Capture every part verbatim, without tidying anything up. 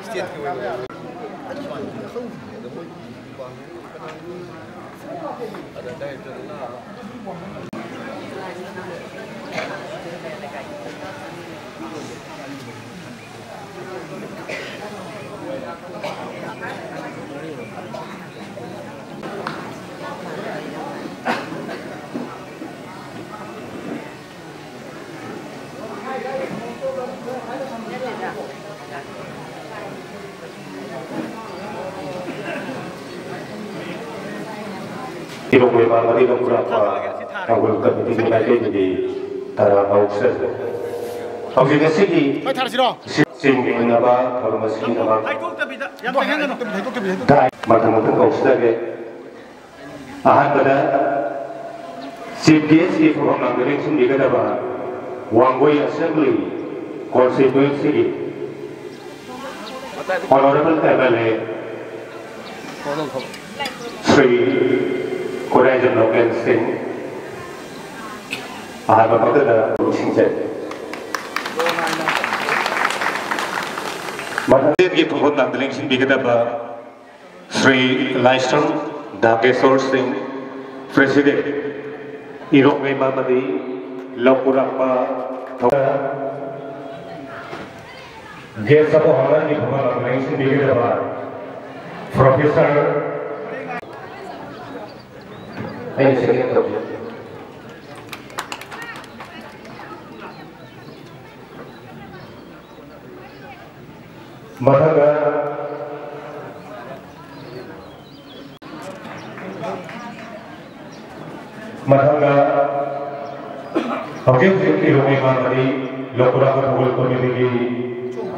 ꯁ꯭ꯇꯦꯠꯀꯤ ꯑꯣꯏꯅ ꯑꯗꯨꯃꯥꯏꯅ ꯈꯪꯗꯦ꯫ ꯑꯗꯣ ꯃꯣꯏꯒꯤ ꯗꯤꯄꯥꯔꯠꯃꯦꯟ ꯀꯅꯥꯒꯤ ꯑꯣꯏꯗꯣꯏꯅꯣ? ꯑꯗ ꯗꯥꯏꯔꯦꯛꯇꯔꯗꯨꯅ ꯏꯔꯣꯡ ꯂꯩꯃ ꯃꯔꯤ ꯂꯧꯕ ꯊꯧꯒꯜ ꯀꯃꯤꯇꯤꯒꯤ ꯃꯥꯏꯀꯩꯗꯒꯤ ꯇꯔꯥꯝꯅ ꯑꯣꯛꯆꯔꯤ꯫ ꯍꯧꯖꯤꯛ ꯑꯁꯤꯒꯤ ꯍꯣꯏ, ꯊꯥꯔꯁꯤꯔꯣ? ꯆꯤꯡꯒꯤ ꯑꯣꯏꯅꯕ ꯊꯧꯔꯝ ꯑꯁꯤꯒꯤꯗꯃꯛ ꯍꯥꯏꯗꯣꯛꯇꯕꯤꯗ, ꯌꯥꯝ ꯆꯪꯍꯟꯒꯅꯨ꯫ ꯃꯊꯪ ꯃꯊꯪ ꯀꯧꯁꯤꯜꯂꯒꯦ꯫ ꯑꯍꯥꯟꯕꯗ Chief Guest ꯀꯤ ꯊꯧꯔꯝ ꯂꯥꯡꯕ ꯂꯦꯡꯁꯤꯟꯕꯤꯒꯗꯕ ꯋꯥꯡꯒꯣꯏ Assembly Constituency ꯒꯤ Honourable M L A Shri Khuraijam Loken Singh ꯑꯍꯥꯟꯕ ꯃꯛꯇꯗ ꯅꯤꯡꯁꯤꯡꯖꯔꯤ꯫ ꯃꯊꯪꯒꯤ ꯊꯧꯒꯜ ꯂꯥꯡꯗ ꯂꯦꯡꯁꯤꯟꯕꯤꯒꯗꯕ ꯁ꯭ꯔꯤ ꯂꯥꯏꯁ꯭ꯔꯝ ꯙꯥꯒꯦꯁꯣꯔ ꯁꯤꯡ, ꯄ꯭ꯔꯦꯁꯤꯗꯦꯟꯠ, ꯏꯔꯣꯡ ꯂꯩꯃꯥꯃꯗꯤ ꯂꯧꯀꯨꯔꯥꯛꯄ ꯊꯧ-, Guest of Honourꯒꯤ ꯊꯧꯒꯜ ꯂꯥꯡꯗ ꯂꯦꯡꯁꯤꯟꯕꯤꯒꯗꯕ ꯄ꯭ꯔꯣꯐꯦꯁꯔ, ꯑꯩꯅ ꯁꯦꯀꯦꯟ ꯇꯧꯖꯒꯦ꯫ ꯃꯊꯪꯗ, ꯃꯊꯪꯗ ꯍꯧꯖꯤꯛ ꯍꯧꯖꯤꯛ ꯏꯔꯣꯡ ꯂꯩꯃꯥꯃꯗꯤ ꯂꯧꯀꯨꯔꯥꯛꯄ ꯊꯧꯒꯜ ꯀꯃꯤꯇꯤꯒꯤ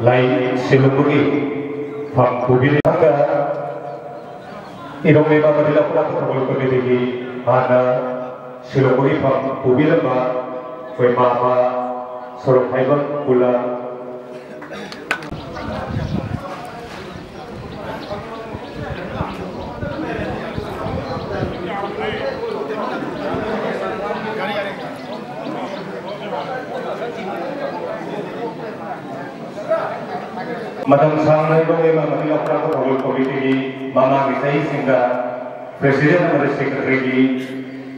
ꯂꯥꯏ ꯁꯤꯂꯨꯡꯕꯒꯤ ꯐꯝ ꯄꯨꯕꯤꯔꯤ꯫ ꯃꯊꯪꯗ ꯏꯔꯣꯡ ꯂꯩꯃꯥꯃꯗꯤ ꯂꯧꯀꯨꯔꯥꯛꯄ ꯊꯧꯒꯜ ꯀꯃꯤꯇꯤꯒꯤ ꯍꯥꯟꯅ ꯁꯤꯂꯣꯡꯗꯒꯤ ꯐꯝ ꯄꯨꯕꯤꯔꯝꯕ ꯑꯩꯈꯣꯏ ꯃꯥꯃ ꯁꯣꯔꯣꯛ ꯍꯥꯏꯕꯝ ꯈꯨꯂꯥ꯫ ꯃꯇꯝ ꯁꯥꯡꯅ ꯏꯔꯣꯡ ꯂꯩꯃꯥꯃꯗꯤ ꯂꯧꯀꯨꯔꯥꯛꯄ ꯊꯧꯒꯜ ꯀꯃꯤꯇꯤꯒꯤ ꯃꯃꯥꯡꯒꯤ ꯆꯍꯤꯁꯤꯡꯗ ꯄ꯭ꯔꯦꯁꯤꯗꯦꯟꯠ ꯑꯃꯗꯤ ꯁꯦꯀ꯭ꯔꯦꯇꯔꯤꯒꯤ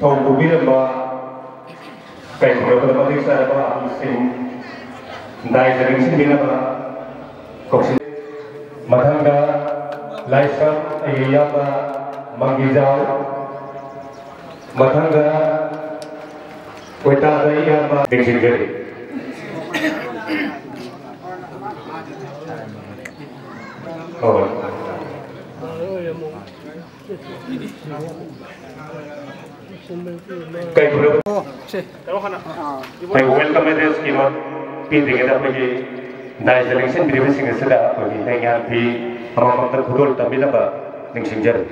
ꯊꯧ ꯄꯨꯕꯤꯔꯝꯕ ꯀꯩꯊꯦꯜꯗ ꯃꯇꯤꯛ ꯆꯥꯔꯕ ꯑꯍꯜꯁꯤꯡ ꯗꯥꯏꯗ ꯂꯦꯡꯁꯤꯟꯕꯤꯅꯕ ꯀꯧꯁꯤꯜꯂꯤ꯫ ꯃꯊꯪꯗ ꯂꯥꯏꯁ꯭ꯔꯝ ꯑꯩꯒꯤ ꯏꯌꯥꯝꯕ ꯃꯪꯒꯤꯖꯥꯎ, ꯃꯊꯪꯗ ꯀꯣꯏꯇꯥꯗ ꯏꯌꯥꯝꯕ ꯂꯦꯡꯁꯤꯟꯖꯔꯤ꯫ ꯍꯣꯏ꯫ ꯀꯩꯒꯨꯝꯕ ꯑꯩꯈꯣꯏ welcome addressꯀꯤ ꯃ-, ꯄꯤꯗ꯭ꯔꯤꯉꯩꯗ ꯑꯩꯈꯣꯏꯒꯤ ꯗꯥꯏꯁꯇ ꯂꯦꯡꯁꯤꯟꯕꯤꯔꯤꯕꯁꯤꯡ ꯑꯁꯤꯗ ꯑꯩꯈꯣꯏꯒꯤ ꯂꯩꯉꯥꯛꯀꯤ ꯑꯃꯃꯝꯇ ꯈꯨꯗꯣꯜ ꯇꯝꯕꯤꯅꯕ ꯅꯤꯡꯁꯤꯡꯖꯔꯤ꯫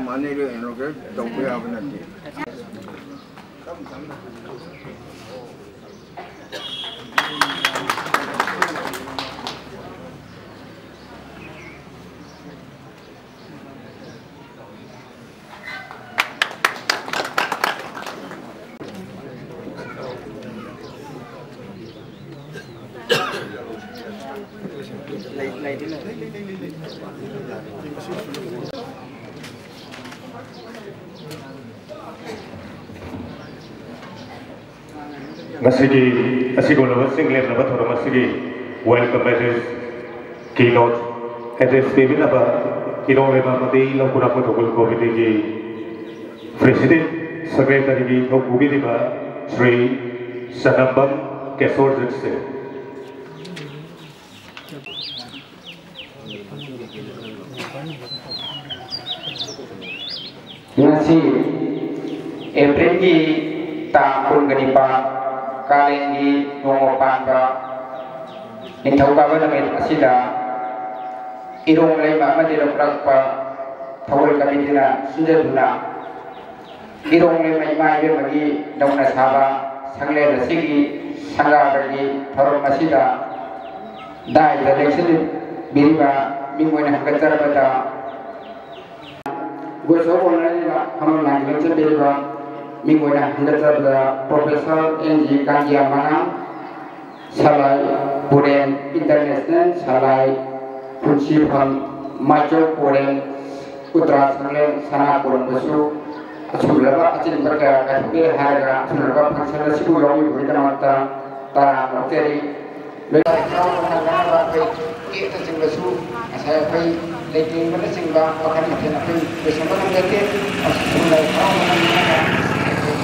ꯃꯥꯟꯅꯔꯦ, ꯀꯩꯅꯣ, ꯀꯩꯅꯣ ꯇꯧꯕ ꯌꯥꯕ ꯅꯠꯇꯦ꯫ ꯉꯁꯤꯒꯤ ꯑꯁꯤꯒꯨꯝꯂꯕ ꯆꯤꯡꯂꯦꯝꯅꯕ ꯊꯧꯔꯝ ꯑꯁꯤꯒꯤ welcome address, keynote address ꯄꯤꯕꯤꯅꯕ ꯏꯔꯣꯡ ꯂꯩꯃ ꯑꯃꯗꯤ ꯂꯧ ꯈꯨꯔꯥꯛꯄ ꯊꯧꯒꯜ ꯀꯣꯃꯤꯇꯤꯒꯤ president, secretaryꯒꯤ ꯊꯧ ꯄꯨꯕꯤꯔꯤꯕ ꯁ꯭ꯔꯤ ꯆꯅꯝꯕꯝ ꯀꯦꯁꯣꯔꯖꯤꯠ ꯁꯤꯡ꯫ ꯉꯁꯤ ꯑꯦꯄ꯭ꯔꯤꯜꯒꯤ ꯇꯥꯡ ꯀꯨꯟꯒ ꯅꯤꯄꯥꯟ, ꯀꯥꯂꯦꯟꯒꯤ ꯅꯣꯡꯃ ꯄꯥꯟꯕ ꯅꯤꯡꯊꯧꯀꯥꯕ ꯅꯨꯃꯤꯠ ꯑꯁꯤꯗ ꯏꯔꯣꯡ ꯂꯩꯃ ꯑꯃꯗꯤ ꯂꯧꯈꯠꯂꯛꯄ ꯊꯧꯒꯜ ꯀꯃꯤꯇꯤꯅ ꯁꯤꯟꯖꯗꯨꯅ ꯏꯔꯣꯡ ꯂꯩꯃ ꯏꯃꯥ ꯏꯕꯦꯝꯃꯒꯤ ꯅꯧꯅ ꯁꯥꯕ ꯁꯪꯂꯦꯟ ꯑꯁꯤꯒꯤ ꯁꯪꯒꯥꯕꯒꯤ ꯊꯧꯔꯝ ꯑꯁꯤꯗ ꯗꯥꯏꯗ ꯂꯦꯡꯁꯤꯟꯕꯤꯔꯤꯕ ꯃꯤꯡ ꯑꯣꯏꯅ ꯍꯪꯒꯠꯆꯔꯕꯗ, ꯒꯨꯁ ꯑꯣꯐ ꯑꯣꯅꯔꯅ ꯐꯝꯕ ꯂꯥꯡꯕ ꯆꯠꯄꯤꯔꯤꯕ ꯃꯤꯡ ꯑꯣꯏꯅ ꯍꯟꯒꯠꯆꯕꯗ professor and G ꯀꯥꯟꯖꯤꯌꯥ ꯃꯉꯥꯡ, Salai ꯄꯨꯔꯦꯟ international ꯁꯂꯥꯏ ꯄꯨꯟꯁꯤꯐꯝ ꯃꯥꯏꯆꯧ ꯄꯨꯔꯦꯟ ꯎꯇ꯭ꯔꯥ ꯁꯪꯂꯦꯟ ꯁꯅꯥ ꯄꯨꯔꯝꯕꯁꯨ ꯑꯁꯨꯝꯂꯕ ꯑꯆꯤꯟꯕ ꯀꯌꯥ ꯀꯥꯏꯊꯣꯛꯄꯤꯔꯦ ꯍꯥꯏꯔꯒ ꯑꯁꯨꯝꯂꯕ ꯐꯪꯁꯟ ꯑꯁꯤꯕꯨ ꯌꯥꯎꯕꯤꯕꯒꯤꯗꯃꯛꯇ ꯇꯔꯥꯝꯅ ꯑꯣꯛꯆꯔꯤ꯫ ꯂꯣꯏꯅ ꯍꯔꯥꯎꯕ ꯅꯪꯅꯅꯕ ꯑꯩꯈꯣꯏ ꯀꯦꯛꯅꯆꯤꯡꯕꯁꯨ ꯉꯁꯥꯏ ꯑꯩꯈꯣꯏ ꯂꯩꯇꯦꯡꯕꯅꯆꯤꯡꯕ ꯃꯈꯜ ꯃꯊꯦꯜ ꯑꯩꯈꯣꯏ ꯂꯣꯏꯁꯤꯟꯕ ꯉꯝꯖꯗꯦ꯫ ꯑꯁꯤꯁꯨ ꯂꯥꯏ ꯍꯔꯥꯎꯕ ꯅꯪꯅꯅꯕ ꯑꯩꯈꯣꯏ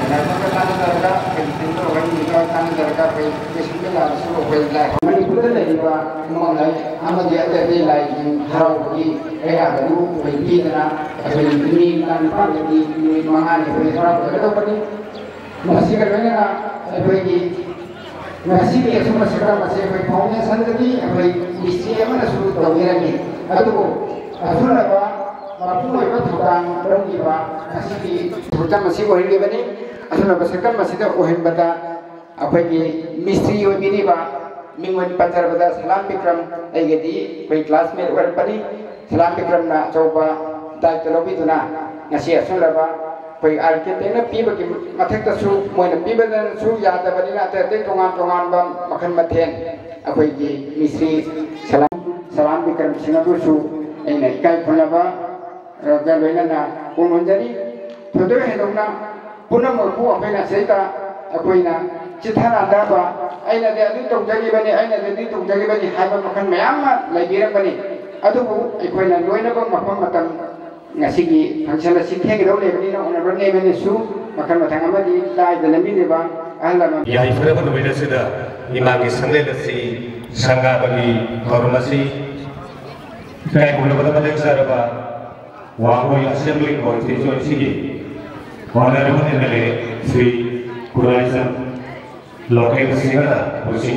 ꯂꯥꯏꯕꯛꯀ ꯇꯥꯟꯅꯖꯔꯒ ꯑꯩꯈꯣꯏ ꯂꯩꯇꯦꯡꯕ ꯑꯣꯏꯍꯟꯕꯤꯕ ꯇꯥꯟꯅꯖꯔꯒ ꯑꯩꯈꯣꯏ ꯂꯣꯏꯁꯤꯟꯕ ꯌꯥꯕꯁꯨ ꯑꯩꯈꯣꯏ ꯂꯥꯏ ꯃꯅꯤꯄꯨꯔꯗ ꯂꯩꯔꯤꯕ ꯏꯃꯨꯡ ꯂꯥꯏ ꯑꯃꯗꯤ ꯑꯇꯩ ꯑꯇꯩ ꯂꯥꯏꯁꯤꯡ ꯍꯔꯥꯎꯕꯒꯤ ꯀꯌꯥꯗꯕꯨ ꯑꯩꯈꯣꯏ ꯄꯤꯗꯅ ꯑꯩꯈꯣꯏ ꯅꯨꯃꯤꯠ ꯅꯤꯄꯥꯜꯗꯒꯤ ꯅꯨꯃꯤꯠ ꯃꯉꯥꯅꯤ ꯑꯩꯈꯣꯏ ꯍꯔꯥꯎꯖꯒꯗꯧꯕꯅꯤ꯫ ꯃꯁꯤꯒ ꯂꯣꯏꯅꯅ ꯑꯩꯈꯣꯏꯒꯤ ꯉꯁꯤꯒꯤ ꯑꯁꯨꯝꯕ ꯁꯛꯇꯝ ꯑꯁꯤ ꯑꯩꯈꯣꯏ ꯐꯥꯎꯟꯗꯦꯁꯟꯗꯒꯤ ꯑꯩꯈꯣꯏ ꯃꯤꯁꯇ꯭ꯔꯤ ꯑꯃꯅꯁꯨ ꯇꯧꯕꯤꯔꯝꯃꯤ꯫ ꯑꯗꯨꯕꯨ ꯑꯁꯨꯝꯂꯕ ꯃꯄꯨꯡ ꯑꯣꯏꯕ ꯊꯧꯗꯥꯡ ꯂꯧꯈꯤꯕ ꯉꯁꯤꯒꯤ ꯁꯛꯇꯝ ꯑꯁꯤ ꯑꯣꯏꯍꯟꯈꯤꯕꯅꯤ꯫ ꯑꯁꯨꯝꯂꯕ ꯁꯛꯇꯝ ꯑꯁꯤꯗ ꯑꯣꯏꯍꯟꯕꯗ ꯑꯩꯈꯣꯏꯒꯤ ꯃꯤꯁꯇ꯭ꯔꯤ ꯑꯣꯏꯕꯤꯔꯤꯕ ꯃꯤꯡ ꯑꯣꯏꯅ ꯄꯟꯖꯔꯕꯗ ꯁꯂꯥꯝ ꯕꯤꯀ꯭ꯔꯝ ꯑꯩꯒꯗꯤ ꯑꯩꯈꯣꯏ ꯀ꯭ꯂꯥꯁꯃꯦꯠ ꯑꯣꯏꯔꯛꯄꯅꯤ꯫ ꯁꯂꯥꯝ ꯕꯤꯀ꯭ꯔꯝꯅ ꯑꯆꯧꯕ ꯗꯥꯏꯇ ꯂꯧꯕꯤꯗꯨꯅ ꯉꯁꯤ ꯑꯁꯨꯝꯂꯕ ꯑꯩꯈꯣꯏ ꯑꯥꯔꯀꯤꯇꯦꯛꯅ ꯄꯤꯕꯒꯤ ꯃꯊꯛꯇꯁꯨ ꯃꯣꯏꯅ ꯄꯤꯕꯗꯅꯁꯨ ꯌꯥꯗꯕꯅꯤꯅ ꯑꯇꯩ ꯑꯇꯩ ꯇꯣꯉꯥꯟ ꯇꯣꯉꯥꯟꯕ ꯃꯈꯜ ꯃꯊꯦꯜ ꯑꯩꯈꯣꯏꯒꯤ ꯃꯤꯁꯇ꯭ꯔꯤ ꯁꯂꯥꯝ, ꯁꯂꯥꯝ ꯕꯤꯀ꯭ꯔꯝꯁꯤꯡ ꯑꯗꯨꯁꯨ ꯑꯩꯅ ꯏꯀꯥꯏ ꯈꯨꯝꯅꯕ, ꯑ, ꯒ ꯂꯣꯏꯅꯅ ꯀꯣꯡꯍꯟꯖꯔꯤ꯫ ꯊꯣꯏꯗꯣꯛ ꯍꯦꯟꯗꯣꯛꯅ ꯄꯨꯝꯅꯃꯛꯄꯨ ꯑꯩꯈꯣꯏꯅ ꯁꯤꯗꯩꯗ ꯑꯩꯈꯣꯏꯅ ꯆꯤꯠꯊꯅꯗꯕ, "ꯑꯩꯅꯗꯤ ꯑꯗꯨ ꯇꯧꯖꯈꯤꯕꯅꯤ, ꯑꯩꯅꯗꯤ ꯑꯗꯨ ꯇꯧꯖꯈꯤꯕꯅꯤ" ꯍꯥꯏꯕ ꯃꯈꯜ ꯃꯌꯥꯝ ꯑꯃ ꯂꯩꯕꯤꯔꯝꯒꯅꯤ꯫ ꯑꯗꯨꯕꯨ ꯑꯩꯈꯣꯏꯅ ꯂꯣꯏꯅꯃꯛ ꯃꯐꯝ ꯃꯇꯝ ꯉꯁꯤꯒꯤ function ꯑꯁꯤ ꯊꯦꯡꯒꯗꯧ ꯂꯩꯕꯅꯤꯅ, ꯑꯣꯅꯔꯦꯕꯜ ꯅꯦꯕꯦꯅꯁꯨ ꯃꯈꯜ ꯃꯊꯪ ꯑꯃꯗꯤ ꯂꯥꯏꯗ ꯂꯝꯕꯤꯔꯤꯕ ꯑꯍꯜ ꯂꯃꯟ ꯌꯥꯏꯐꯔꯕ ꯅꯨꯃꯤꯠ ꯑꯁꯤꯗ ꯏꯃꯥꯒꯤ ꯁꯪꯂꯦꯟ ꯑꯁꯤ ꯁꯪꯒꯥꯕꯒꯤ ꯊꯧꯔꯝ ꯑꯁꯤ ꯏꯀꯥꯏ ꯈꯨꯝꯅꯕꯗ ꯃꯇꯦꯡ ꯆꯥꯔꯕ ꯋꯥꯡꯒꯣꯏ Assembly Constituencyꯒꯤ Honourable M L A Shri Khuraijam Loken ꯁꯤꯡꯍꯅ ꯂꯨꯆꯤꯡ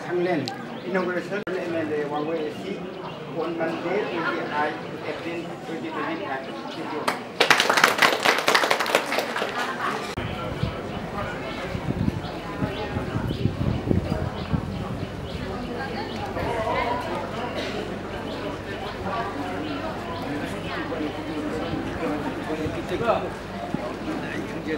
ꯁꯪꯂꯦꯟ inauguration M L A Wangoi A C on Monday twenty-eight April twenty twenty-five. Thank you.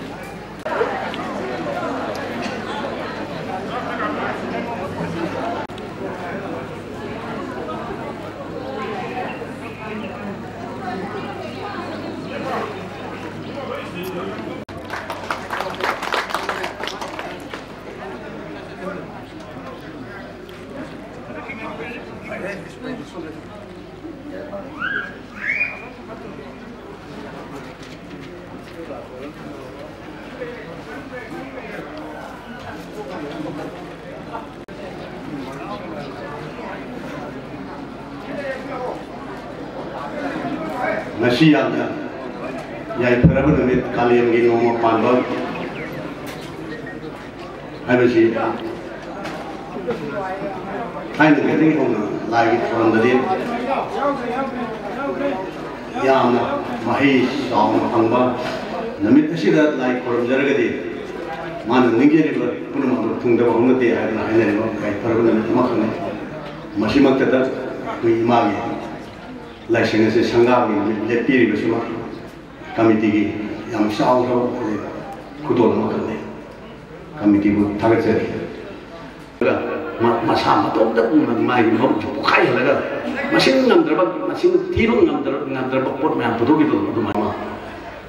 ꯉꯁꯤ ꯌꯥꯝꯅ ꯌꯥꯏꯐꯔꯕ ꯅꯨꯃꯤꯠ, ꯀꯥꯂꯦꯟꯒꯤ ꯅꯣꯡꯃ ꯄꯥꯟꯕ ꯍꯥꯏꯕꯁꯤ ꯊꯥꯏꯅꯗꯒꯤ ꯍꯧꯅ ꯂꯥꯏꯒꯤ ꯊꯧꯔꯝꯗꯗꯤ ꯌꯥꯝꯅ ꯃꯍꯩ ꯆꯥꯎꯅ ꯐꯪꯕ ꯅꯨꯃꯤꯠ ꯑꯁꯤꯗ ꯂꯥꯏ ꯈꯨꯔꯨꯝꯖꯔꯒꯗꯤ ꯃꯥꯅ ꯅꯤꯡꯖꯔꯤꯕ ꯄꯨꯝꯅꯃꯛꯇꯨ ꯊꯨꯡꯗꯕ ꯍꯧꯅꯗꯦ ꯍꯥꯏꯗꯅ ꯍꯥꯏꯅꯔꯤꯕ ꯌꯥꯏꯐꯔꯕ ꯅꯨꯃꯤꯠ ꯑꯃꯈꯛꯅꯤ꯫ ꯃꯁꯤꯃꯛꯇꯗ ꯑꯩꯈꯣꯏ ꯏꯃꯥꯒꯤ ꯂꯥꯏꯁꯪ ꯑꯁꯤ ꯁꯪꯒꯥꯕꯒꯤ ꯅꯨꯃꯤꯠ ꯂꯦꯞꯄꯤꯔꯤꯕꯁꯤꯃ ꯀꯃꯤꯇꯤꯒꯤ ꯌꯥꯝ ꯆꯥꯎꯈ꯭ꯔꯕ ꯈꯨꯗꯣꯜ ꯑꯃꯈꯛꯅꯤ꯫ ꯀꯃꯤꯇꯤꯕꯨ ꯊꯥꯒꯠꯆꯔꯤ꯫ ꯃ-, ꯃꯁꯥ ꯃꯇꯣꯝꯇ ꯃꯥꯒꯤ ꯃꯕꯨꯛꯁꯨ ꯄꯣꯛꯈꯥꯏꯍꯜꯂꯒ ꯃꯁꯤꯡ ꯉꯝꯗ꯭ꯔꯕ, ꯃꯁꯤꯡ ꯊꯤꯕ ꯉꯝꯗ꯭ꯔꯕ, ꯉꯝꯗ꯭ꯔꯕ ꯄꯣꯠ ꯃꯌꯥꯝ ꯄꯨꯊꯣꯛꯈꯤꯕꯗꯣ ꯑꯗꯨꯃꯥꯏꯅ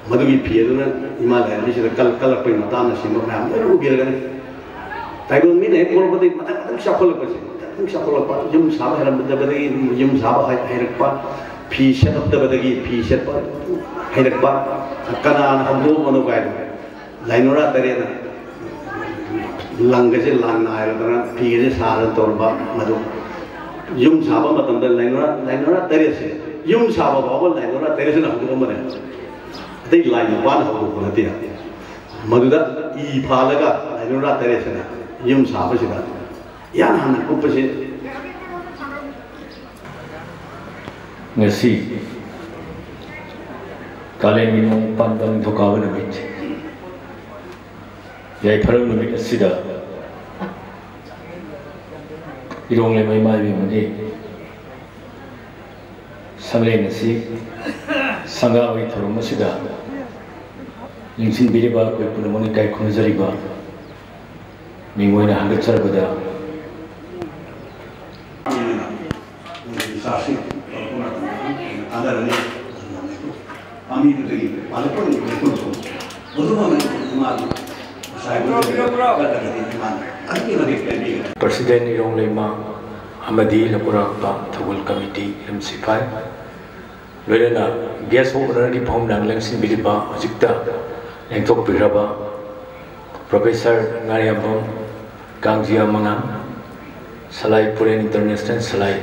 ꯃꯗꯨꯒꯤ ꯐꯤ ꯑꯗꯨꯅ ꯏꯃꯥ ꯂꯥꯏꯔꯦꯝꯕꯤꯁꯤꯗ ꯀꯜ-, ꯀꯜꯂꯛꯄꯒꯤ ꯃꯇꯥꯡꯅꯆꯤꯡꯕ ꯃꯌꯥꯝ ꯂꯣꯏꯅ ꯎꯕꯤꯔꯒꯅꯤ꯫ ꯇꯥꯏꯕꯪ ꯃꯤꯅ ꯍꯦꯛ ꯄꯣꯛꯂꯛꯄꯗꯒꯤ ꯃꯊꯪ ꯃꯊꯪ ꯆꯥꯎꯈꯠꯂꯛꯄꯁꯦ, ꯃꯊꯪ ꯆꯥꯎꯈꯠꯂꯛꯄ, ꯌꯨꯝ ꯁꯥꯕ ꯍꯩꯔꯝꯗꯕꯗꯒꯤ ꯌꯨꯝ ꯁꯥꯕ ꯍꯩ-, ꯍꯩꯔꯛꯄ, ꯐꯤ ꯁꯦꯠꯂꯛꯇꯕꯗꯒꯤ ꯐꯤ ꯁꯦꯠꯄ ꯍꯩꯔꯛꯄ, ꯀꯅꯥꯅ ꯍꯧꯗꯣꯛꯑꯝꯕꯅꯣ ꯀꯥꯏꯅ ꯂꯥꯏꯅꯨꯔꯥ ꯇꯔꯦꯠꯅ ꯂꯪꯒꯁꯦ ꯂꯥꯟ ꯅꯥꯏꯔꯗꯅ ꯐꯤꯒꯁꯦ ꯁꯥꯗꯅ ꯇꯧꯔꯝꯕ ꯃꯗꯨ ꯌꯨꯝ ꯁꯥꯕ ꯃꯇꯝꯗ ꯂꯥꯏꯅꯨꯔꯥ, ꯂꯥꯏꯅꯨꯔꯥ ꯇꯔꯦꯠꯁꯦ ꯌꯨꯝ ꯁꯥꯕ ꯐꯥꯎꯕ ꯂꯥꯏꯅꯨꯔꯥ ꯇꯔꯦꯠꯁꯤꯅ ꯍꯧꯗꯣꯛꯑꯝꯕꯅꯦ꯫ ꯑꯇꯩ ꯂꯥꯏ ꯅꯨꯄꯥꯅ ꯍꯧꯗꯣꯛꯄ ꯅꯠꯇꯦ꯫ ꯃꯗꯨꯗ ꯏ ꯐꯥꯜꯂꯒ ꯂꯥꯏꯅꯨꯔꯥ ꯇꯔꯦꯠꯁꯤꯅ ꯌꯨꯝ ꯁꯥꯕꯁꯤꯗ ꯏꯍꯥꯟ ꯍꯥꯟꯅ ꯀꯨꯞꯄꯁꯤ꯫ ꯉꯁꯤ ꯀꯥꯂꯦꯟꯒꯤ ꯅꯣꯡ ꯄꯥꯟꯕ ꯅꯤꯡꯊꯧꯀꯥꯕ ꯅꯨꯃꯤꯠ, ꯌꯥꯏꯐꯔꯕ ꯅꯨꯃꯤꯠ ꯑꯁꯤꯗ ꯏꯔꯣꯡ ꯂꯩꯃ ꯏꯃꯥ ꯏꯕꯦꯟ ꯑꯃꯗꯤ ꯁꯪꯂꯦꯟ ꯑꯁꯤ ꯁꯪꯒꯥꯕꯒꯤ ꯊꯧꯔꯝ ꯑꯁꯤꯗ ꯂꯦꯡꯁꯤꯟꯕꯤꯔꯤꯕ ꯑꯩꯈꯣꯏ ꯄꯨꯝꯅꯃꯛꯅ ꯏꯀꯥꯏ ꯈꯨꯝꯅꯖꯔꯤꯕ ꯃꯤꯡ ꯑꯣꯏꯅ ꯍꯥꯏꯒꯠꯆꯔꯕꯗ, ꯄꯥꯝꯕꯤꯗꯨꯗꯒꯤ ꯄꯥꯜꯂꯛꯄ ꯂꯩꯀꯣꯜꯁꯨ ꯃꯗꯨꯃꯛꯅ ꯏꯃꯥꯒꯤ ꯉꯁꯥꯏ ꯄ꯭ꯔꯁꯤꯗꯦꯟ ꯏꯔꯣꯡ ꯂꯩꯃ ꯑꯃꯗꯤ ꯂꯧꯀꯨꯔꯥꯛꯄ ꯊꯧꯒꯜ ꯀꯃꯤꯇꯤ ꯏꯔꯝ ꯁꯤꯐꯥꯏ, ꯂꯣꯏꯅꯅ ꯒꯦꯁ ꯑꯣꯐ ꯑꯣꯅꯔꯒꯤ ꯐꯝ ꯂꯥꯡ ꯂꯦꯡꯁꯤꯟꯕꯤꯔꯤꯕ ꯍꯧꯖꯤꯛꯇ ꯂꯦꯡꯊꯣꯛꯄꯤꯈ꯭ꯔꯕ ꯄ꯭ꯔꯣꯐꯦꯁꯔ ꯉꯥꯔꯤꯌꯥꯝꯕꯝ ꯀꯥꯡꯖꯤꯌꯥ ꯃꯉꯥ, ꯁꯂꯥꯏ ꯄꯨꯔꯦꯟ ꯏꯟꯇꯔꯅꯦꯁꯅꯦꯜ ꯁꯂꯥꯏ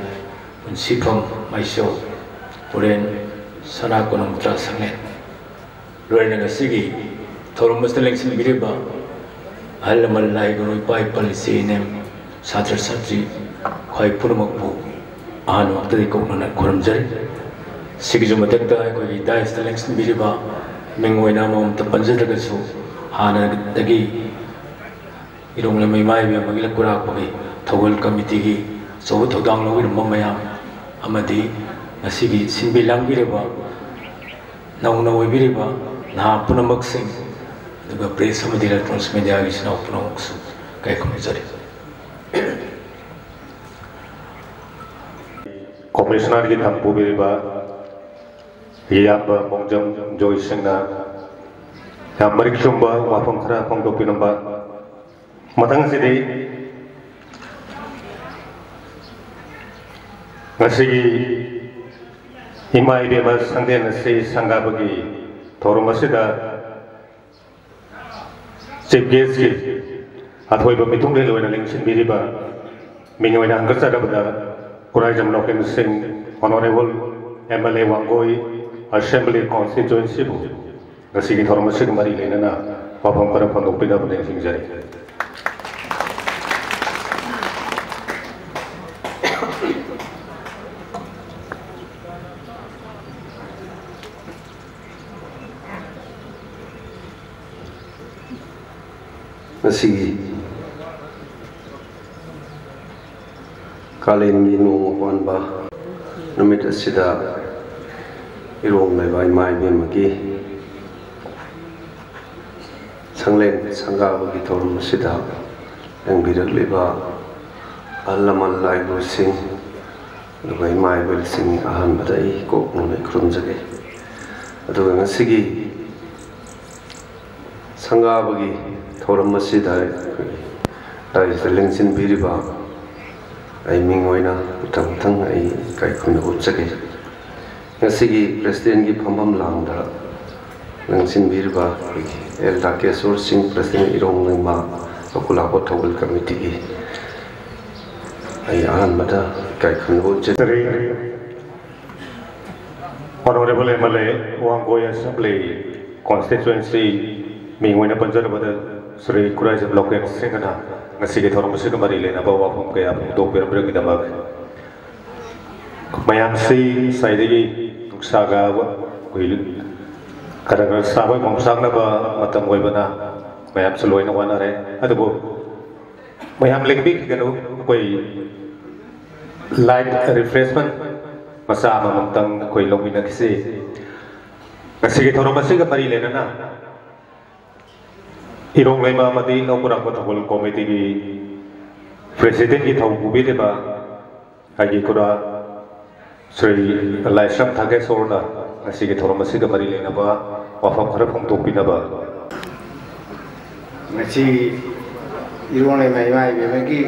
ꯄꯨꯟꯁꯤꯐꯝ ꯃꯥꯏꯁꯣ ꯄꯨꯔꯦꯟ, ꯁꯅꯥ ꯀꯣꯅꯨꯡ ꯇꯔꯥ ꯁꯪꯂꯦꯟ꯫ ꯂꯣꯏꯅ ꯉꯁꯤꯒꯤ ꯊꯧꯔꯝ ꯑꯁꯤꯗ ꯂꯦꯡꯁꯤꯟꯕꯤꯔꯤꯕ ꯑꯍꯜ ꯂꯃꯟ, ꯂꯥꯏ ꯒꯨꯔꯨ, ꯏꯄꯥ ꯏꯄꯜ, ꯏꯆꯦ ꯏꯅꯦꯝ, ꯁꯥꯇ꯭ꯔ ꯁꯥꯇ꯭ꯔꯤ, ꯈ꯭ꯋꯥꯏ ꯄꯨꯝꯅꯃꯛꯄꯨ ꯑꯍꯥꯟꯕꯃꯛꯇꯗꯤ ꯀꯣꯛꯅꯅ ꯈꯨꯔꯨꯝꯖꯔꯤ꯫ ꯁꯤꯒꯤꯁꯨ ꯃꯊꯛꯇ ꯑꯩꯈꯣꯏꯒꯤ ꯗꯥꯏꯁꯇ ꯂꯦꯡꯁꯤꯟꯕꯤꯔꯤꯕ ꯃꯤꯡ ꯑꯣꯏꯅ ꯑꯃꯃꯝꯇ ꯄꯟꯖꯗ꯭ꯔꯒꯁꯨ, ꯍꯥꯟꯅꯗꯒꯤ ꯏꯔꯣꯡ ꯂꯩꯃ ꯏꯃꯥ ꯏꯕꯦꯝꯃꯒꯤ ꯂꯩꯀꯨꯔꯥꯛꯄꯒꯤ ꯊꯧꯒꯜ ꯀꯃꯤꯇꯤꯒꯤ ꯑꯆꯧꯕ ꯊꯧꯗꯥꯡ ꯂꯧꯕꯤꯔꯝꯕ ꯃꯌꯥꯝ ꯑꯃꯗꯤ ꯉꯁꯤꯒꯤ ꯁꯤꯟꯕꯤ ꯂꯥꯡꯕꯤꯔꯤꯕ, ꯅꯧꯅ ꯑꯣꯏꯕꯤꯔꯤꯕ ꯅꯍꯥ ꯄꯨꯝꯅꯃꯛꯁꯤꯡ, ꯑꯗꯨꯒ ꯄ꯭ꯔꯦꯁ ꯑꯃꯗꯤ ꯏꯂꯦꯛꯇ꯭ꯔꯣꯅꯤꯛꯁ ꯃꯦꯗꯤꯌꯥꯒꯤ ꯏꯆꯤꯟ ꯏꯅꯥꯎ ꯄꯨꯝꯅꯃꯛꯁꯨ ꯀꯥꯏ ꯈꯨꯝꯖꯔꯤ꯫ ꯀꯣꯃꯤꯁꯅꯔꯒꯤ ꯊꯝ ꯄꯨꯕꯤꯔꯤꯕ ꯏꯌꯥꯝꯕ ꯃꯣꯡꯖꯝ ꯖꯣꯏ ꯁꯤꯡꯅ ꯌꯥꯝ ꯃꯔꯤꯛ ꯆꯨꯝꯕ ꯋꯥꯐꯝ ꯈꯔ ꯐꯣꯡꯗꯣꯛꯄꯤꯔꯝꯕ꯫ ꯃꯊꯪꯁꯤꯗꯤ ꯉꯁꯤꯒꯤ ꯏꯃꯥ ꯏꯕꯦꯝꯃ ꯁꯪꯂꯦꯟ ꯑꯁꯤ ꯁꯪꯒꯥꯕꯒꯤ ꯊꯧꯔꯝ ꯑꯁꯤꯗ ꯆꯤꯐ ꯒꯦꯁꯀꯤ ꯑꯊꯣꯏꯕ ꯃꯤꯊꯨꯡꯂꯦꯟ ꯑꯣꯏꯅ ꯂꯦꯡꯁꯤꯟꯕꯤꯔꯤꯕ ꯃꯤꯡ ꯑꯣꯏꯅ ꯍꯪꯒꯠꯆꯔꯕꯗ Khuraijam Loken Singh, honourable M L A Wangoi assembly ꯀꯣꯟꯁꯇꯤꯇ꯭ꯋꯦꯟꯁꯤꯕꯨ ꯉꯁꯤꯒꯤ ꯊꯧꯔꯝ ꯑꯁꯤꯒ ꯃꯔꯤ ꯂꯩꯅꯅ ꯋꯥꯐꯝ ꯈꯔ ꯐꯣꯡꯗꯣꯛꯄꯤꯅꯕ ꯅꯤꯡꯁꯤꯡꯖꯔꯤ꯫ ꯉꯁꯤꯒꯤ ꯀꯥꯂꯦꯟꯒꯤ ꯅꯣꯡꯃ ꯄꯥꯟꯕ ꯅꯨꯃꯤꯠ ꯑꯁꯤꯗ ꯏꯔꯣꯡ ꯂꯩꯕ ꯏꯃꯥ ꯏꯕꯦꯝꯃꯒꯤ ꯁꯪꯂꯦꯟ ꯁꯪꯒꯥꯕꯒꯤ ꯊꯧꯔꯝ ꯑꯁꯤꯗ ꯂꯦꯡꯕꯤꯔꯛꯂꯤꯕ ꯑꯍꯜ ꯂꯃꯟ ꯂꯥꯏꯒꯨꯔꯨꯁꯤꯡ, ꯑꯗꯨꯒ ꯏꯃꯥ ꯏꯕꯦꯜꯁꯤꯡ ꯑꯍꯥꯟꯕꯗ ꯑꯩ ꯀꯣꯛ ꯅꯣꯂꯩ ꯈꯨꯔꯨꯝꯖꯒꯦ꯫ ꯑꯗꯨꯒ ꯉꯁꯤꯒꯤ ꯁꯪꯒꯥꯕꯒꯤ ꯊꯧꯔꯝ ꯑꯁꯤꯗ ꯑꯩꯈꯣꯏꯒꯤ ꯂꯥꯏꯁꯤꯗ ꯂꯦꯡꯁꯤꯟꯕꯤꯔꯤꯕ ꯑꯩ ꯃꯤꯡ ꯑꯣꯏꯅ ꯃꯊꯪ ꯃꯊꯪ ꯑꯩ ꯏꯀꯥꯏ ꯈꯨꯝꯅꯕ ꯎꯠꯆꯒꯦ꯫ ꯉꯁꯤꯒꯤ ꯄ꯭ꯔꯦꯁꯤꯗꯦꯟꯒꯤ ꯐꯝꯐꯝ ꯂꯥꯡꯗ ꯂꯦꯡꯁꯤꯟꯕꯤꯔꯤꯕ ꯑꯩꯈꯣꯏꯒꯤ ꯑꯦꯜ ꯔꯥꯀꯦꯁꯣꯔ ꯁꯤꯡ, ꯄ꯭ꯔꯦꯁꯤꯗꯦꯟ ꯏꯔꯣꯡ ꯂꯩꯃ ꯑꯀꯨꯂꯥꯄꯣꯠ ꯊꯧꯒꯜ ꯀꯃꯤꯇꯤꯒꯤ ꯑꯩ ꯑꯍꯥꯟꯕꯗ ꯏꯀꯥꯏ ꯈꯨꯝꯅꯕ ꯎꯠꯆꯔꯤ꯫ Honorable M L A, Wangoi Assembly Constituency ꯃꯤꯡ ꯑꯣꯏꯅ ꯄꯟꯖꯔꯕꯗ ꯁ꯭ꯔꯤ ꯈꯨꯔꯥꯏꯖꯝ ꯂꯧꯀꯦꯝ ꯁꯤꯡꯍꯅ ꯉꯁꯤꯒꯤ ꯊꯧꯔꯝ ꯑꯁꯤꯒ ꯃꯔꯤ ꯂꯩꯅꯕ ꯋꯥꯐꯝ ꯀꯌꯥ ꯐꯣꯡꯗꯣꯛꯄꯤꯔꯝꯕꯒꯤꯗꯃꯛ ꯃꯌꯥꯝꯁꯤ ꯉꯁꯥꯏꯗꯒꯤ ꯅꯨꯡꯁꯥꯒ ꯑꯩꯈꯣꯏ ꯈꯔ ꯈꯔ ꯁꯥꯕ ꯌꯣꯡꯆꯥꯛꯅꯕ ꯃꯇꯝ ꯑꯣꯏꯕꯅ ꯃꯌꯥꯝꯁꯨ ꯂꯣꯏꯅ ꯋꯥꯅꯔꯦ꯫ ꯑꯗꯨꯕꯨ ꯃꯌꯥꯝ ꯂꯦꯡꯕꯤꯈꯤꯒꯅꯨ, ꯑꯩꯈꯣꯏ light refreshment ꯃꯆꯥ ꯑꯃꯃꯝꯇꯪ ꯑꯩꯈꯣꯏ ꯂꯧꯃꯤꯟꯅꯈꯤꯁꯤ꯫ ꯉꯁꯤꯒꯤ ꯊꯧꯔꯝ ꯑꯁꯤꯒ ꯃꯔꯤ ꯂꯩꯅꯅ ꯏꯔꯣꯡ ꯂꯩꯃ ꯑꯃꯗꯤ ꯂꯧ ꯄꯨꯔꯛꯄ ꯊꯧꯒꯜ ꯀꯣꯃꯤꯇꯤꯒꯤ presidentꯀꯤ ꯊꯧ ꯄꯨꯕꯤꯔꯤꯕ ꯑꯩꯒꯤ ꯈꯨꯔꯥ ꯁ꯭ꯔꯤ ꯂꯥꯏꯁ꯭ꯔꯝ ꯊꯥꯒꯦꯁꯣꯔꯅ ꯉꯁꯤꯒꯤ ꯊꯧꯔꯝ ꯑꯁꯤꯒ ꯃꯔꯤ ꯂꯩꯅꯕ ꯋꯥꯐꯝ ꯈꯔ ꯐꯣꯡꯗꯣꯛꯄꯤꯅꯕ꯫ ꯉꯁꯤ ꯏꯔꯣꯡ ꯂꯩꯃ ꯏꯃꯥ ꯏꯕꯦꯝꯃꯒꯤ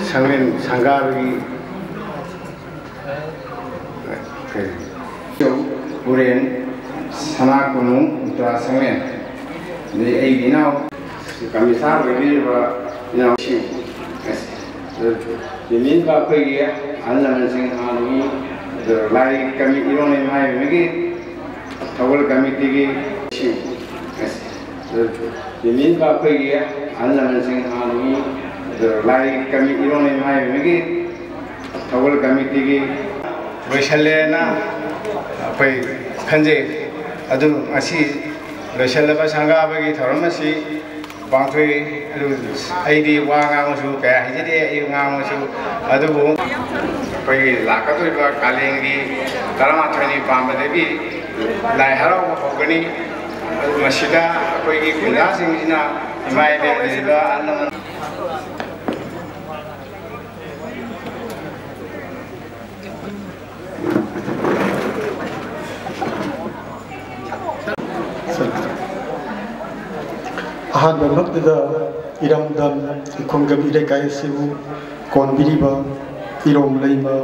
ꯁꯪꯂꯦꯟ ꯁꯪꯒꯥꯕꯒꯤ ꯎꯔꯦꯟ ꯁꯅꯥ ꯀꯣꯅꯨꯡ ꯎꯇ꯭ꯔꯥ ꯁꯪꯂꯦꯟ, ꯑꯗꯩ ꯑꯩꯒꯤ ꯏꯅꯥꯎ ꯀꯃꯤꯁꯥ ꯑꯣꯏꯕꯤꯔꯤꯕ ꯏꯅꯥꯎꯁꯤꯡ, ꯌꯦꯡꯅꯤꯡꯕ ꯑꯩꯈꯣꯏꯒꯤ ꯑꯍꯜ ꯂꯃꯟꯁꯤꯡ ꯍꯥꯟꯅꯒꯤ ꯂꯥꯏ ꯀꯃꯤ-, ꯏꯔꯣꯡ ꯂꯩꯃ ꯏꯃꯥ ꯏꯕꯦꯝꯃꯒꯤ ꯊꯧꯒꯜ ꯀꯃꯤꯇꯤꯒꯤ ꯌꯦꯡꯅꯤꯡꯕ ꯑꯩꯈꯣꯏꯒꯤ ꯑꯍꯜ ꯂꯃꯟꯁꯤꯡ ꯍꯥꯟꯅꯒꯤ ꯂꯥꯏ ꯀꯃꯤ-, ꯏꯔꯣꯡ ꯂꯩꯃ ꯏꯃꯥ ꯏꯕꯦꯝꯃꯒꯤ ꯊꯧꯒꯜ ꯀꯃꯤꯇꯤꯒꯤ ꯂꯣꯏꯁꯜꯂꯦꯅ ꯑꯩꯈꯣꯏ ꯈꯟꯖꯩ꯫ ꯑꯗꯨ ꯉꯁꯤ ꯂꯣꯏꯁꯤꯜꯂꯕ ꯁꯪꯒꯥꯕꯒꯤ ꯊꯧꯔꯝ ꯑꯁꯤ ꯄꯥꯡꯊꯣꯛꯏ꯫ ꯑꯗꯨ ꯑꯩꯗꯤ ꯋꯥ ꯉꯥꯡꯕꯁꯨ ꯀꯌꯥ ꯍꯩꯖꯗꯦ, ꯑꯩ ꯉꯥꯡꯕꯁꯨ꯫ ꯑꯗꯨꯕꯨ ꯑꯩꯈꯣꯏꯒꯤ ꯂꯥꯛꯀꯗꯧꯔꯤꯕ ꯀꯥꯂꯦꯟꯒꯤ ꯇꯔꯥꯃꯥꯊꯣꯏꯅꯤ ꯄꯥꯟꯕꯗꯒꯤ ꯂꯥꯏ ꯍꯔꯥꯎꯕ ꯍꯧꯒꯅꯤ꯫ ꯑꯗꯨ ꯃꯁꯤꯗ ꯑꯩꯈꯣꯏꯒꯤ ꯈꯨꯟꯖꯥꯁꯤꯡꯁꯤꯅ ꯏꯃꯥ ꯏꯕꯦꯟ ꯂꯩꯔꯤꯕ ꯑꯍꯜ ꯂꯃꯟ ꯑꯍꯥꯟꯕꯃꯛꯇꯗ ꯏꯔꯝꯗꯝ ꯏꯈꯣꯡꯒꯝ ꯏꯔꯩꯀꯥꯏ ꯑꯁꯤꯕꯨ ꯀꯣꯟꯕꯤꯔꯤꯕ ꯏꯔꯣꯡ ꯂꯩꯃ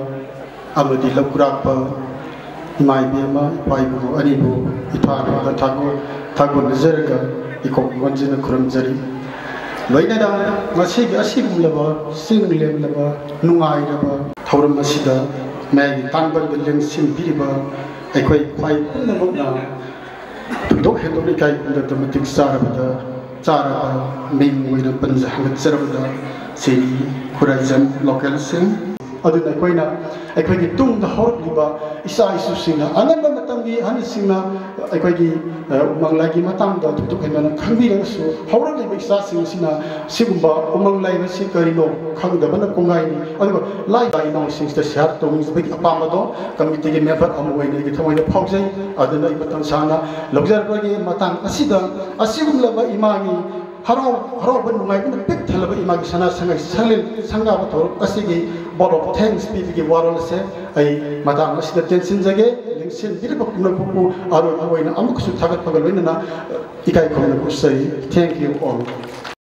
ꯑꯃꯗꯤ ꯂꯧꯀꯨꯔꯥꯛꯄ ꯏꯃꯥ ꯏꯕꯦꯝꯃ, ꯏꯄꯥ ꯏꯄꯨ ꯑꯅꯤꯕꯨ ꯏꯊꯥꯅꯨꯡꯗ ꯊꯥꯒꯣ-, ꯊꯥꯒꯣꯟꯅꯖꯔꯒ ꯏꯀꯣꯛ ꯀꯣꯟꯖꯅ ꯈꯨꯔꯨꯝꯖꯔꯤ꯫ ꯂꯣꯏꯅꯅ ꯉꯁꯤꯒꯤ ꯑꯁꯤꯒꯨꯝꯂꯕ ꯆꯤꯡ ꯂꯦꯝꯂꯕ ꯅꯨꯡꯉꯥꯏꯔꯕ ꯊꯧꯔꯝ ꯑꯁꯤꯗ ꯃꯌꯥꯏꯒꯤ ꯇꯥꯡꯕꯟꯗ ꯂꯦꯡꯁꯤꯟꯕꯤꯔꯤꯕ ꯑꯩꯈꯣꯏ ꯈ꯭ꯋꯥꯏ ꯄꯨꯝꯅꯃꯛꯅ ꯊꯣꯏꯗꯣꯛ ꯍꯦꯟꯗꯣꯛꯅ ꯏꯀꯥꯏ ꯈꯨꯝꯅꯕꯗ ꯃꯇꯤꯛ ꯆꯥꯔꯕꯗ ꯆꯥꯔꯕ ꯃꯤꯡ ꯑꯣꯏꯅ ꯄꯟꯖ ꯍꯥꯏꯒꯠꯆꯔꯕꯗ ꯁꯤꯔꯤ ꯈꯨꯔꯥꯏꯖꯝ ꯂꯣꯀꯦꯜꯁꯤꯡ꯫ ꯑꯗꯨꯅ ꯑꯩꯈꯣꯏꯅ ꯑꯩꯈꯣꯏꯒꯤ ꯇꯨꯡꯗ ꯍꯧꯔꯛꯂꯤꯕ ꯏꯆꯥ ꯏꯁꯨꯁꯤꯡꯅ ꯑꯉꯟꯕ ꯃꯇꯝꯒꯤ ꯑꯍꯟꯁꯤꯡꯅ ꯑꯩꯈꯣꯏꯒꯤ ꯎꯃꯪ ꯂꯥꯏꯒꯤ ꯃꯇꯥꯡꯗ ꯊꯣꯏꯗꯣꯛ ꯍꯦꯟꯗꯣꯛꯅ ꯈꯪꯕꯤꯔꯒꯁꯨ ꯍꯧꯔꯛꯂꯤꯕ ꯏꯆꯥꯁꯤꯡ ꯑꯁꯤꯅ ꯁꯤꯒꯨꯝꯕ ꯎꯃꯪ ꯂꯥꯏ ꯑꯁꯤ ꯀꯔꯤꯅꯣ ꯈꯪꯗꯕꯅ ꯀꯣꯡꯒꯥꯏꯅꯤ꯫ ꯑꯗꯨꯒ ꯂꯥꯏ ꯏꯅꯥꯎꯁꯤꯡꯁꯤꯗ ꯁꯤꯌꯥꯔ ꯇꯧꯅꯤꯡꯕꯒꯤ ꯑꯄꯥꯝꯕꯗꯣ ꯀꯃꯤꯇꯤꯒꯤ ꯃꯦꯝꯕꯔ ꯑꯃ ꯑꯣꯏꯅ ꯑꯩꯒꯤ ꯊꯃꯣꯏꯗ ꯐꯥꯎꯖꯩ꯫ ꯑꯗꯨꯅ ꯑꯩ ꯃꯇꯝ ꯁꯥꯡꯅ ꯂꯧꯖꯔꯔꯣꯏꯒꯦ꯫ ꯃꯇꯥꯡ ꯑꯁꯤꯗ ꯑꯁꯤꯒꯨꯝꯂꯕ ꯏꯃꯥꯒꯤ ꯍꯔꯥꯎ ꯍꯔꯥꯎꯕ ꯅꯨꯡꯉꯥꯏꯕꯅ ꯄꯤꯛ ꯊꯜꯂꯕ ꯏꯃꯥꯒꯤ ꯁꯅꯥ ꯁꯉꯥꯏ ꯁꯪꯂꯦꯟ ꯁꯪꯒꯥꯕ ꯊꯧꯔꯝ ꯑꯁꯤꯒꯤ vote of thanks ꯄꯤꯕꯒꯤ ꯋꯥꯔꯣꯜ ꯑꯁꯦ ꯑꯩ ꯃꯇꯥꯡ ꯑꯁꯤꯗ ꯇꯦꯟꯁꯤꯟꯖꯒꯦ꯫ ꯂꯦꯡꯁꯤꯟꯕꯤꯔꯤꯕ ꯄꯨꯝꯅꯃꯛꯄꯨ ꯑꯔꯣꯏꯕ ꯑꯣꯏꯅ ꯑꯃꯨꯛꯀꯁꯨ ꯊꯥꯒꯠꯄꯒ ꯂꯣꯏꯅꯅ ꯏꯀꯥꯏ ꯈꯨꯝꯅꯕ ꯎꯠꯆꯔꯤ꯫ Thank you all꯫